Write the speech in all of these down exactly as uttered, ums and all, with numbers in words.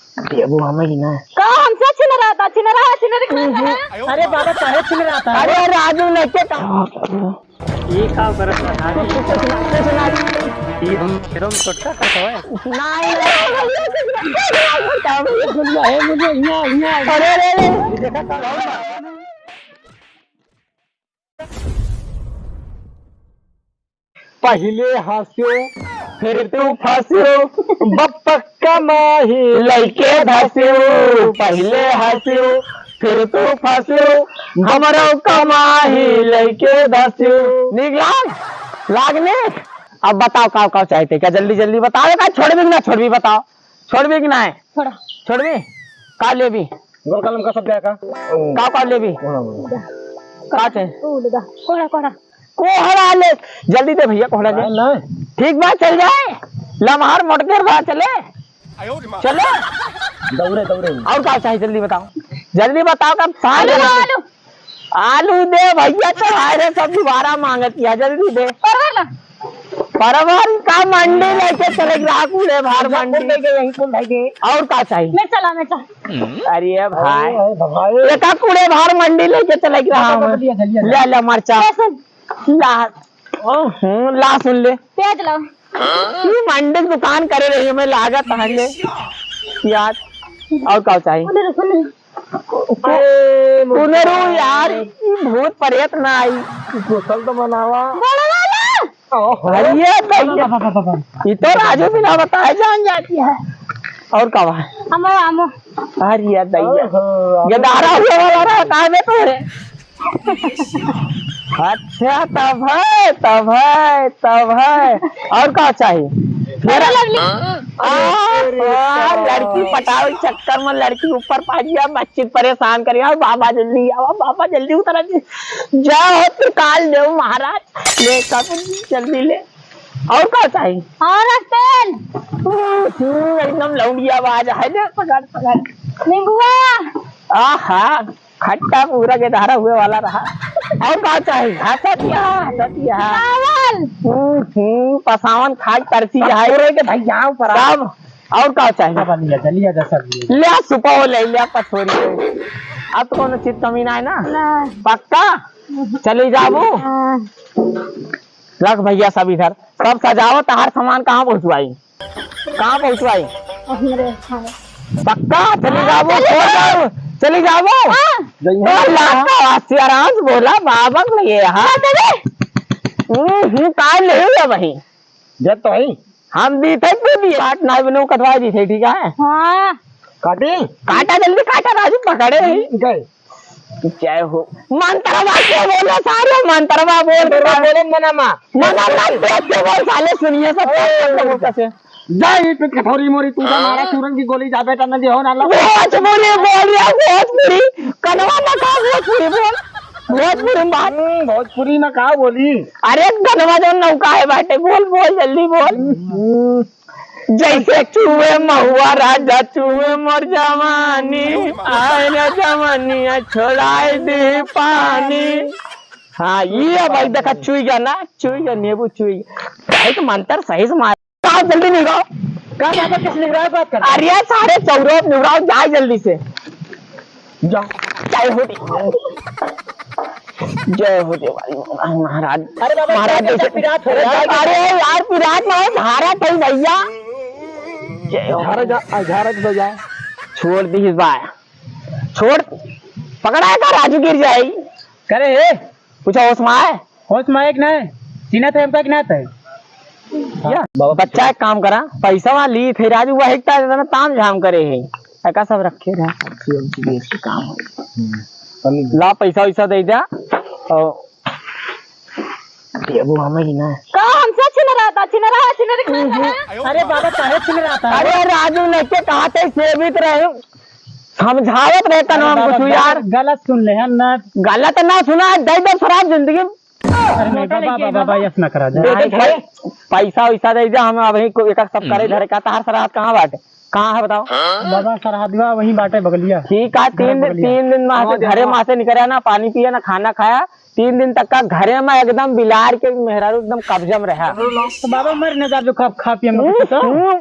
देबू हमें ही ना। का हमसे छिन रहा था? छिन रहा, छिन रहा, छिन रहा। अरे बाबा, काहे छिन रहा था? अरे राजू, लेके का? ये का करत है? ये हम, ये हम छोटका का है? नहीं, नहीं, नहीं। अरे, अरे, अरे। पहिले हँस्यो, फिर तू फँस्यो, बप्पा कमाही लइके धँस्यो। पहिले हँस्यो, फिर तू फँस्यो, हमरो कमाही लइके धँस्यो। नीक लाग? लाग नीक? अब बताओ, का, का चाहित है? का जल्दी, जल्दी बताओ, का छोड़बी कि ना छोड़बी, बताओ। छोड़बी कि नाहीं? छोड़ा। छोड़बी? का लेबी? गोल कलम का सब जाएगा। का, का लेबी? का चाहिए? ऊ ले दा। कोहड़ा, कोहड़ा। कोहड़ा ले। जल्दी दे भइया, कोहड़ा दे। नहीं, नहीं। ठीक बा, चल जाए। लमहर मोटकेर बा, चले। चले। दौड़े, दौड़े। और का चाहिए, जल्दी बताओ। जल्दी बताओ, कब साल आलू, आलू। आलू दे भइया, तो आए रे, सब दोबारा माँगत किया, जल्दी दे। परवल ना। परवल का मंडी लेके चले रहा, कूड़े भार मंडी। कुल दे दे, यही कुल दे दे। और का चाहिए? मिर्चा ला, मिर्चा। अरे भाई, अरे भाई। एका कूड़े भार मंडी लेके चले रहा हूँ। जल्दी, जल्दी, जल्दी। ले, ले, मरचा। लहसुन। ला, ओ, हम्म, ला सुन ले। प्याज लाओ। ये मंडी की दुकान करे रही, हमें लागत है ले। प्याज। और का चाहिए? अरे, रुको ना। अरे, तूने रो यार, ई भूत प्रेत ना आई। कुशल तो मनावा। बड़ा वाला। ओहो। अरे दैया। बाबा, बाबा, बाबा। ये तो राजू बिना बताए जान जाती है। और का बा? हमो, हमो। अरे दैया। ओहो, ये दारा हुआ वाला रहा, कहाँ में तो है? अच्छा, तब है, तब है, तब है। और का चाहिए? मेरा लगली। आ, अरे, आ, लड़की पटावे के चक्कर में लड़की ऊपर पाजिया मस्जिद परेशान करी। आओ बाबा जल्दी, आओ बाबा जल्दी उतरा जी। जय हो त्रिकाल देव महाराज, ले सब जल्दी ले। और का चाहिए? और तेल। हम्म, हम्म, एकदम लौंडिया आवाज है, ले पकड़, पकड़। नींबुआ। आहा। खट्टा पूरा के धारा हुए वाला रहा। और का चाही? हंसत या, हंसत या। चावल। हम्म, हम्म, पसावन खाए तरसी अब जाए। पूरे के भैया ऊपर आ। तब और का चाही? अब लिया जा, लिया जा, सब लिया जा। लिया सुपौल ले, लिया पछोरी ले। अब तो कोनो चीज कमी ना है ना? ना। पक्का? चली जाबू? हाँ। रख भैया सब इधर। सब सजावत, हर सामान कहाँ पहुँचवाई? कहाँ पहुँचवाई? हमरे यहाँ। पक्का? चली जाबो, हाँ, चली छोड़ जाबो। जाओ। चली जाबो। हाँ। ओ, लाता आसिया राम बोला, बाबा को ये, हाँ। हाँ, दे दे। हम्म, हम्म, काय ले हुआ भाई? जब तो ही। हम दी थे, तू दी। काट ना बनो, कटवा दी थे, ठीक है? हाँ। काटी? काटा, जल्दी काटा, राजू पकड़े ही। गए। जय हो। मंतरवा के बोलो सारे, मंतरवा बोल। मंतरवा बोलो मना मा। मना मत देख के बोल साले, सुनिए सब। ओए। कैसे? जा ई पे कठोरी मोरी, तू तो मारा चूरन की गोली, जा बेटा, न दे हो ना लो। भोजपुरी बोल रहा, भोजपुरी। कनवा में का भोजपुरी बोल? भोजपुरी में बात। हम्म, भोजपुरी में का बोली? अरे कनवा जो नौका है बाटे, बोल, बोल, जल्दी बोल। हम्म। जैसे चूहे महुआ राजा चूहे मोर जवानी, आए ना जवानिया छोड़ाए दे पानी। हाँ, ये अब भाई देखा चुई गया ना, चुई गया, नींबू चुई गया। भाई तो मंत्र सही से मार। आओ जल्दी निकाओ। का बाबा किस निगरान बात कर? अरे सारे चौरो निगराओ, जाए जल्दी से। जा। जय हो दे-, जय हो देवारी महाराज। अरे बाबा, महाराज क्या जैसे पिरात हो रहा है? अरे यार, पिरात ना हो, धारा कहीं भैया। जय हो। धारा जा, आ, धारा जा, जा। छोड़ दी इस बार। छोड़। पकड़ा है का राजू गिर जाए? करे हे? पूछा होश में आए? होश में आए कि नहीं? चिन्हत है हमका कि नहीं है? क्या? बाबा बच्चा एक काम करा, पैसा वाला ली थे राजू, वही इतना ताम झाम करे है। एका सब रखे रहा, सब्जी वब्जी बेच के काम हो। हम्म। ला पैसा वैसा दे जा और देबू हमें ही ना। का हमसे छिन रहा था, छिन रहा, छिन रहा, छिन रहा। अरे बाबा, काहे छिन रहा था? अरे राजू लेके कहा थे सेवित रहे, समझावत रहे तनवा में कुछ यार। गलत सुन ले है ना। गलत ना सुना है, दे दे शराब जिंदगी। अरे नहीं, बाबा, बाबा, बाबा, यस ना करा जाए। देखे पै-, पैसा वैसा दे दे, हम अभी को एक सब करे धरे का, तहार शराब कहाँ बाटे? कहाँ है बताओ? बाबा, सरहदवा वहीं बाटे बगलिया। ठीक है, तीन दिन, बगलिया। तीन दिन में आके घरे में से निकले ना, पानी पिए ना, खाना खाया, तीन दिन तक का घरे में एकदम बिलार के मेहरारू एकदम कब्जा में रहा। तो बाबा, मर न जा जो खा, खा पिए में कुछ तो। हम्म, हम्म।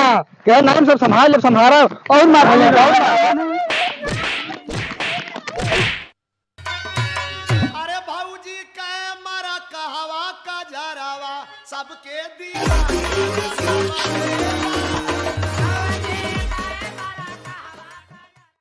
हाँ, कहे नाम सब संभाल ले, संभारा, और मार भले, और मार। अरे भौजी के मरा कहवा का जरावा, सबके दिया।